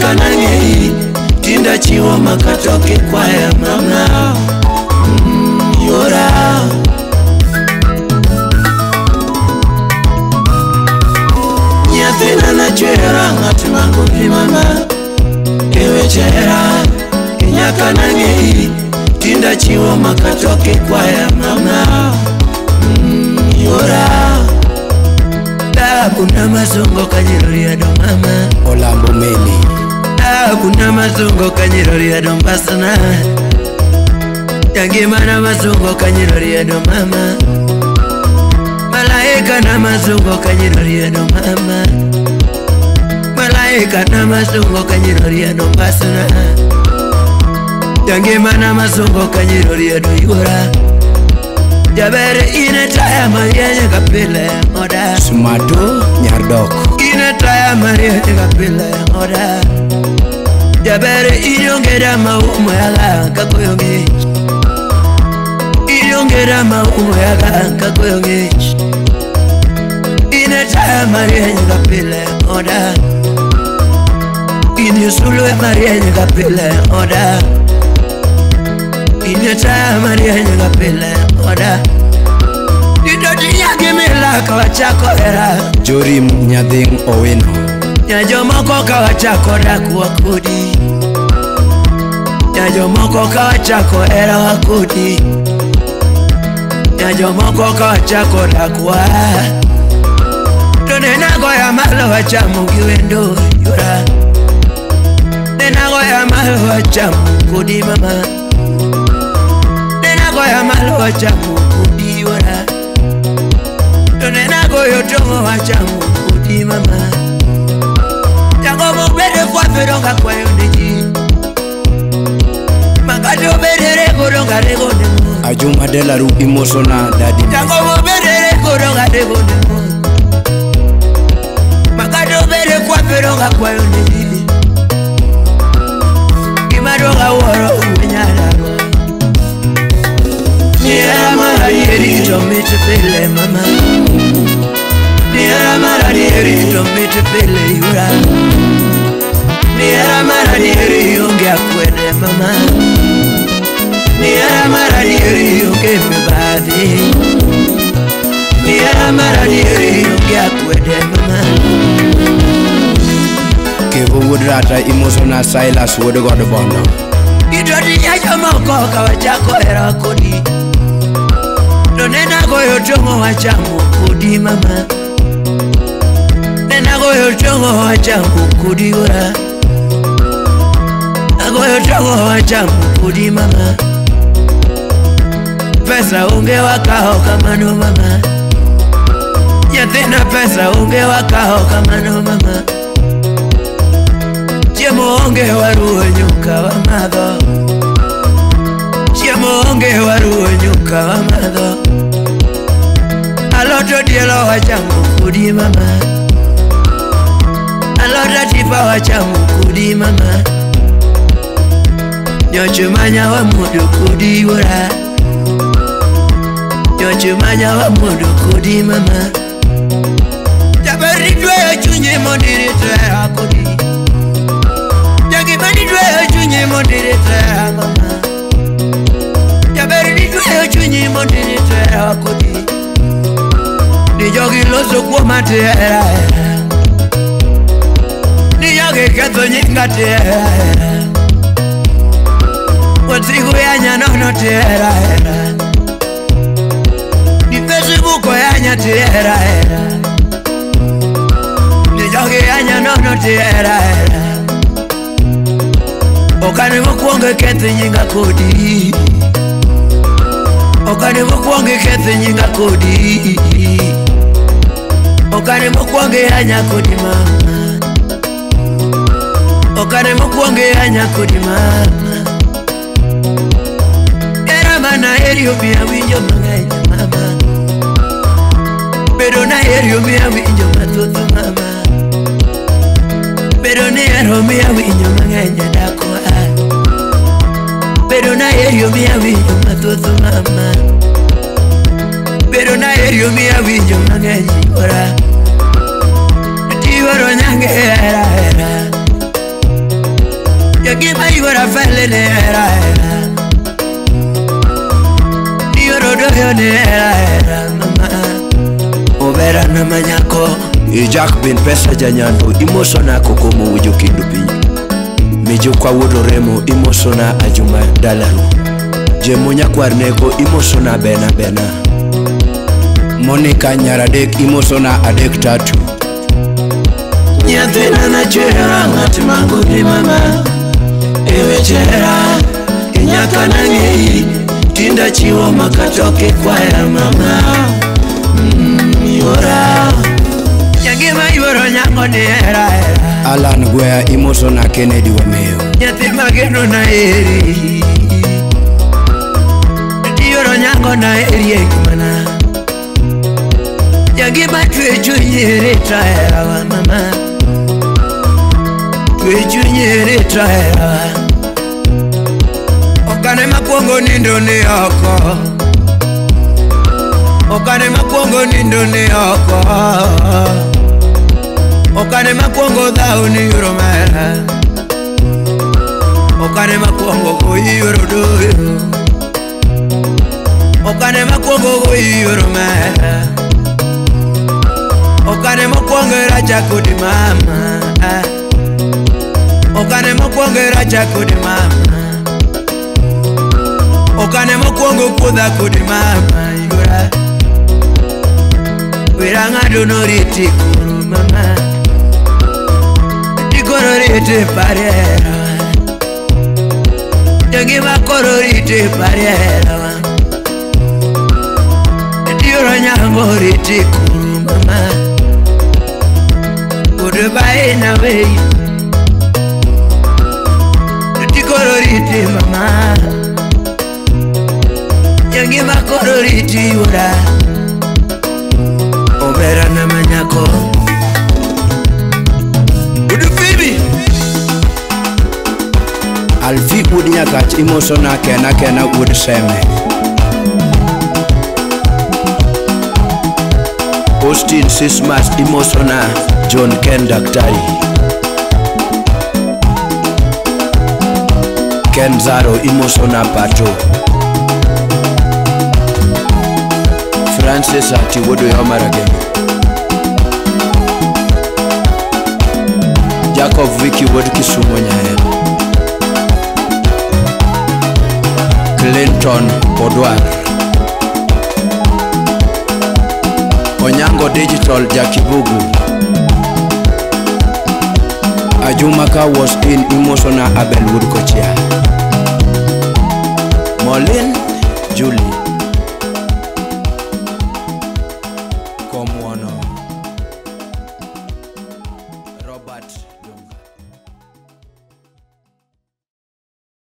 Nyaka nang'eyi tinda chiwo makatoke kwaya mama yora. Nyathina nachwera ng'at mangopi mama ewe chera. Nyaka nang'eyi tinda chiwo makatoke kwaya mama yora. Kuna mazungo kanyirori do mama Olambo meli. Kuna mazungo kanyirori do mbasana. Yangimana mazungo kanyirori do mama. Malaika na mazungo kanyirori do mama. Malaika na mazungo kanyirori do mbasana. Yangimana mazungo kanyirori do yura. Jabere ine taya marienye kapile oda. Sumado nyardok. Ine taya marienye kapile oda. Jabere inyongera maumo yaga kakoyonge. Inyongera maumo yaga kakoyonge. Ine taya marienye kapile oda. Inye sulwe marienye kapile oda. Ine taya marienye kapile oda. Didodi mila kawachako era. Jorim nyadhing owino. Nyajomoko kawachako dakuwa kodi. Nyajomoko kawachako era wakodi. Nyajomoko kawachako dakuwa. Tonenago ya malo wachamu giwendo yura. Nenago ya malo wachamu kodi mama. Nenago ya malo wachamu kodi yura. Tonenago yotomo wachamu kodi mama. Jagomo bere kwa feronga kwa yoneji. Makato bere koronga rego nemo. Ajuma delaru imosona dadi. Jagomo bere koronga rego nemo. Makato bere kwa feronga kwa yoneji. Kimaroga woro unyararo. Niera mararieri to mite pele mama. Niera mararieri to mite pele yura. Niera mararieri onge akwede mama. Niera mararieri onge mibadhi. Niera mararieri onge akwede mama. Kevo wudrata imosona Silas wuod bondo. Idodi nyajomoko kawachako era kodi. Nena goyo tongo wachamu kodi mama. Nena goyo tongo wachamu kodi ora. Agoyo tongo wachamu kodi mama. Pesa onge wakao kamano mama. Nyathina pesa onge wakao kamano mama. Chiemo onge waruo nyuka wamadho. Chiemo onge waruo nyuka wamadho. Aloto dielo wachamu kodi mama. Alota tipa wachamu kodi mama. Nyoche manya wamuodo kodi wora. Nyoche manya wamuodo kodi mama. Jaberi dweyo chunye mondirite akodi. Jagimani dweyo chunye mondirite mama. Jaberi dweyo chunye mondirite akodi. Ni jogi loso kuoma tera. Ni jogi ketho nyinga tera. Wasigu yanya nono tera. Ni Facebook yanya tera. Ni jogi yanya nono tera. Okane mokwongo ketho nyinga kodi. Okane mokwongo ketho nyinga kodi. Okane mokwongo yanya kodi mama. Okane mokwongo yanya kodi mama. Era mana eri omiya winjo mang'eny mama. Bedo na eri omiya winjo mathoth mama. Bedo ni ero omiya winjo mang'eny dhako a. Bedo na eri omiya winjo mathoth mama. Bedo na eri omiya winjo mang'eny ora. Tiwaro nyange era era. Nyangima yuora fele ne era era. Dioro doyo ne era era mama. Obera na manyako. Ijak bin pesa janyando imosona kokomo wujo kindu piny. Mijukwa wuod Remo imosona Ajuma dalaru. Jemo nyakwar neko imosona bena bena. Monica nyaradek imosona adek tatu. Nyathina nachwera ng'at magudi mama. Ewe chera inyaka nang'eyi tinda chiwo makatoke kwaya mama. Yora Nyangima yuoro nyango ni era era. Alan Gwea imosona Kennedy Wameyo. Nyathi mageno na eri. Yuoro nyango na eri e ngimana. Nyangima twe chunyi rita era wa mama. Twe chunyi rita era. Okane makwongo nindo ni oko. Okane makwongo nindo ni oko. Okane makwongo dhao ni yoro mera. Okane makwongo goyi yoro doyo. Okane makwongo goyi yoro mera. Okane makwongo racha kodi mama. Okane makwongo racha kodi mama. Okane makwongo kuodha kodi mama yora. Wera ng'ado noriti koro mama. Koro rite parera. Jangima koro rite parera. Dioro nyango rite koro mama. Goodbye na wei. Koro rite mama. Jangima koro rite yura. Obera na manyako. Alfi wuod Nyakach imosona kena kena wuod Seme. Austin Sismas imosona John Ken Daktari. Ken Zaro imosona Pato. Francis Ati wuod Omaragemo. Jacob Wiki wuod Kisumo Nyaero. Clinton Odwar. Onyango Digital Jakibugu. Ajuma ka was in imosona Abel wuod Kochia. Molin